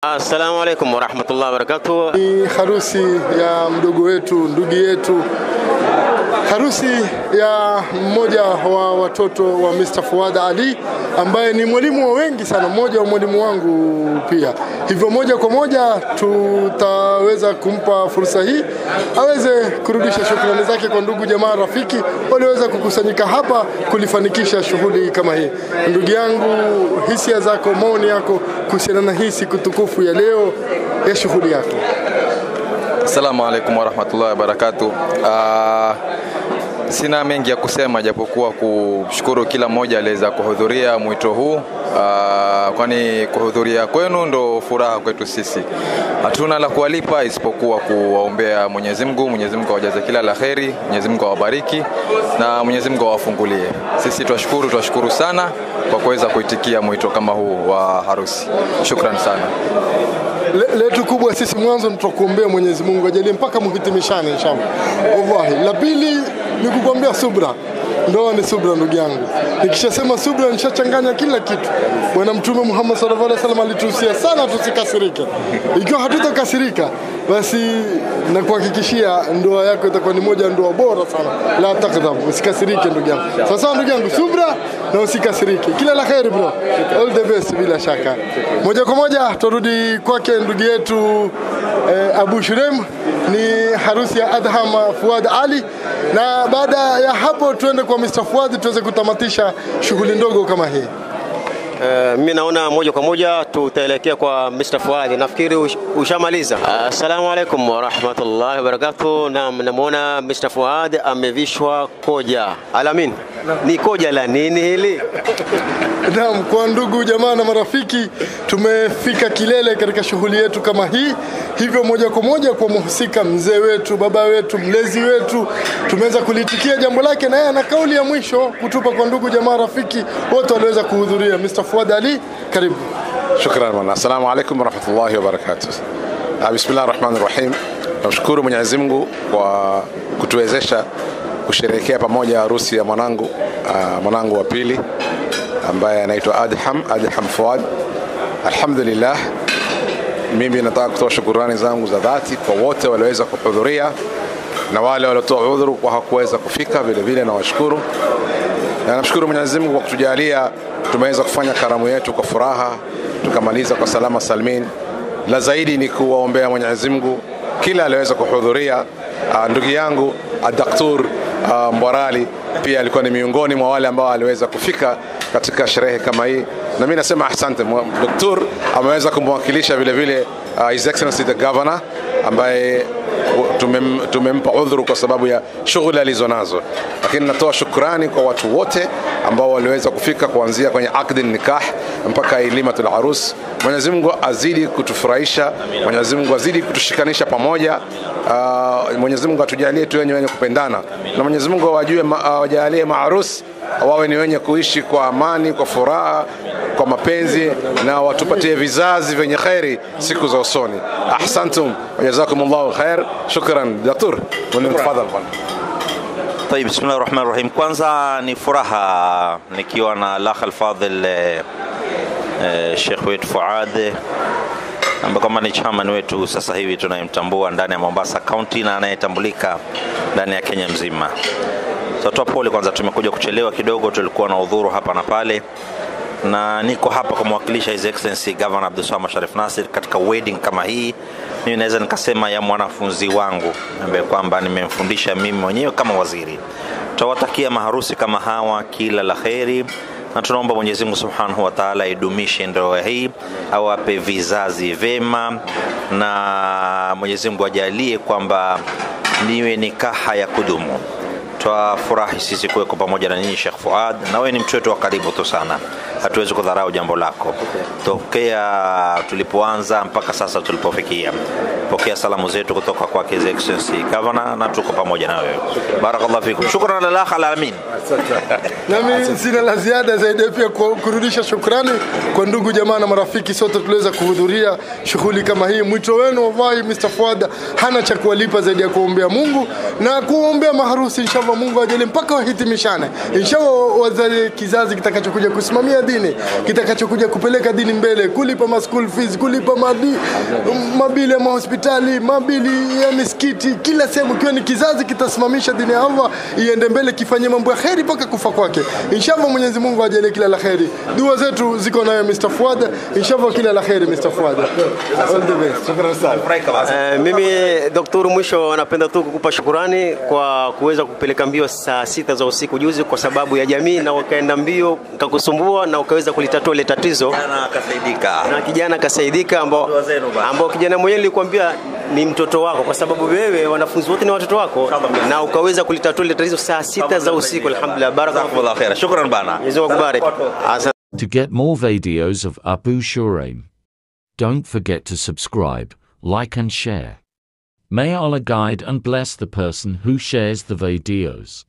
Assalamu alaikum warahmatullahi wabarakatuh. Ni harusi ya mdogo wetu, ndugu yetu, harusi ya mmoja wa watoto wa Mr. Fuad Ali ambaye ni mwalimu wa wengi sana, mmoja wa mwalimu wangu pia. Hivyo moja kwa moja tutaweza kumpa fursa hii aweze kurudisha shukrani zake kwa ndugu jamaa, rafiki walioweza kukusanyika hapa kulifanikisha shughuli kama hii. Ndugu yangu, hisia zako, maoni yako kuhusiana na hii siku tukufu ya leo ya shughuli yako? Assalamu alaikum warahmatullahi wabarakatuh. Sina mengi ya kusema japokuwa kushukuru kila mmoja aliweza kuhudhuria mwito huu, kwani kuhudhuria kwenu ndo furaha kwetu sisi. Hatuna la kuwalipa isipokuwa kuwaombea Mwenyezi Mungu, Mwenyezi Mungu awajaze kila la kheri, Mwenyezi Mungu awabariki na Mwenyezi Mungu awafungulie. Sisi twashukuru sana kwa kuweza kuitikia mwito kama huu wa harusi. Shukran sana. Letu kubwa sisi mwanzo tutakuombea Mwenyezi Mungu ajalie mpaka muhitimishane inshallah. Wallahi. La pili ni kukuambia subra. Ndoa ni subra ndugu yangu. Nikishasema subra nishachanganya kila kitu. Bwana Mtume Muhammad sallallahu alaihi wasallam alituhusia sana tusikasirike. Ikiwa hatutokasirika basi nakuhakikishia ndoa yako itakuwa ni moja ndoa bora sana. La takdhab, usikasirike ndugu yangu. Sasa ndugu yangu, subra na usikasirike. Kila la kheri bro. All the best bila shaka. Moja kwa moja turudi kwake ndugu yetu Abu Shurem. Ni harusi ya Adham Fuad Ali, na baada ya hapo tuende kwa Mr. Fuad tuweze kutamatisha shughuli ndogo kama hii. Mimi naona moja kwa moja tutaelekea kwa Mr. Fuad. Nafikiri ushamaliza. Assalamu alaikum warahmatullahi wabarakatuh. Na namuona Mr. Fuad amevishwa koja. Alamin, ni koja la nini hili? Naam, kwa ndugu jamaa na marafiki, tumefika kilele katika shughuli yetu kama hii. Hivyo moja kwa moja kwa mhusika, mzee wetu, baba wetu, mlezi wetu, tumeweza kulitikia jambo lake na yeye ana kauli ya mwisho kutupa kwa ndugu jamaa rafiki wote walioweza kuhudhuria. Mr. Fuad Ali, karibu. Shukran bwana. Assalamu alaikum warahmatullahi wabarakatuh. Bismillahir Rahmanir Rahim. Namshukuru Mwenyezi Mungu kwa kutuwezesha kusherehekea pamoja harusi ya mwanangu, mwanangu wa pili ambaye anaitwa Adham Fuad. Alhamdulillah, mimi nataka kutoa shukrani zangu za dhati kwa wote walioweza kuhudhuria na wale waliotoa udhuru kwa hakuweza kufika vile vile nawashukuru. Na namshukuru Mwenyezi Mungu kwa kutujalia tumeweza kufanya karamu yetu kwa furaha, tukamaliza kwa salama salmin. La zaidi ni kuwaombea Mwenyezi Mungu kila aliyeweza kuhudhuria. Ndugu yangu Dr. Mbwarali pia alikuwa ni miongoni mwa wale ambao aliweza kufika katika sherehe kama hii, na mimi nasema asante. Dr. ameweza kumwakilisha vile vile His Excellency the Governor ambaye tumempa udhuru kwa sababu ya shughuli alizonazo. Lakini natoa shukrani kwa watu wote ambao waliweza kufika kuanzia kwenye akdi nikah mpaka ilimatul arus. Mwenyezi Mungu azidi kutufurahisha, Mwenyezi Mungu azidi kutushikanisha pamoja. Mwenyezi Mungu atujalie tu wenye kupendana, na Mwenyezi Mungu awajue awajalie maarus wawe ni wenye kuishi kwa amani, kwa furaha, kwa mapenzi, na watupatie vizazi vyenye khairi siku za usoni. Ahsantum wa jazakumullahu khair. Shukran Dr. Tafadhal bwana. طيب بسم الله الرحمن الرحيم. Kwanza ni furaha nikiwa na Al-Akh Al-Fadhil Sheikh wetu Fuad ambaye kama ni chairman wetu sasa hivi tunayemtambua ndani ya Mombasa County na anayetambulika ndani ya Kenya mzima. So pole kwanza, tumekuja kuchelewa kidogo, tulikuwa na udhuru hapa na pale, na niko hapa kumwakilisha His Excellency Governor Abdulswamad Sharif Nassir katika wedding kama hii. Mimi naweza nikasema ya mwanafunzi wangu ambaye kwamba nimemfundisha mimi mwenyewe kama waziri. Tutawatakia maharusi kama hawa kila la kheri, na tunaomba Mwenyezi Mungu Subhanahu wa Ta'ala idumishe ndoa hii, awape vizazi vema, na Mwenyezi Mungu ajalie kwamba niwe nikaha ya kudumu. Twafurahi sisi kuweko pamoja na nyinyi Sheikh Fuad, na wewe ni mtu wetu wa karibu tu sana, hatuwezi kudharau jambo lako tokea tulipoanza mpaka sasa tulipofikia. Pokea salamu zetu kutoka kwa His Excellency Governor, na tuko pamoja na wewe. Barakallahu fikum. Shukran lillah alamin. Nami sina la ziada zaidi ya pia kurudisha shukrani kwa ndugu jamaa na marafiki sote tuliweza kuhudhuria shughuli kama hii. Mwito wenu wallahi, Mr. Fuad hana cha kuwalipa zaidi ya kuombea Mungu na kuombea maharusi, inshallah Mungu ajalie mpaka wahitimishane, inshallah wazalie kizazi kitakachokuja kusimamia dini, kitakachokuja kupeleka dini mbele, kulipa ma school fees, kulipa mabili ya mahospitali, mabili ya misikiti, kila sehemu, ikiwa ni kizazi kitasimamisha dini ya Allah iende mbele, kifanye mambo ya kheri mpaka kufa kwake. Inshallah Mwenyezi Mungu ajalie kila la kheri. Dua zetu ziko nayo Mr. Fuad, inshallah kila la kheri Mr. Fuad. All the best. Shukran sana. Mimi daktari, mwisho napenda tu kukupa shukurani kwa kuweza kupeleka mbio saa 6 za usiku juzi kwa sababu ya jamii, na ukaenda mbio kakusumbua na ukaweza kulitatua ile tatizo Kijana akasaidika. Na kijana akasaidika, ambao Dua zenu bana. Ambao kijana mwenyewe nilikwambia ni mtoto wako, kwa sababu wewe wanafunzi wote ni watoto wako, na ukaweza kulitatua ile tatizo saa 6 za usiku. Alhamdulillah, barakallahu. Jazakumullah khair. Shukran bana. Mwenyezi Mungu akubariki. Asante. To get more videos of Abu Shuraim, don't forget to subscribe, like and share. May Allah guide and bless the person who shares the videos.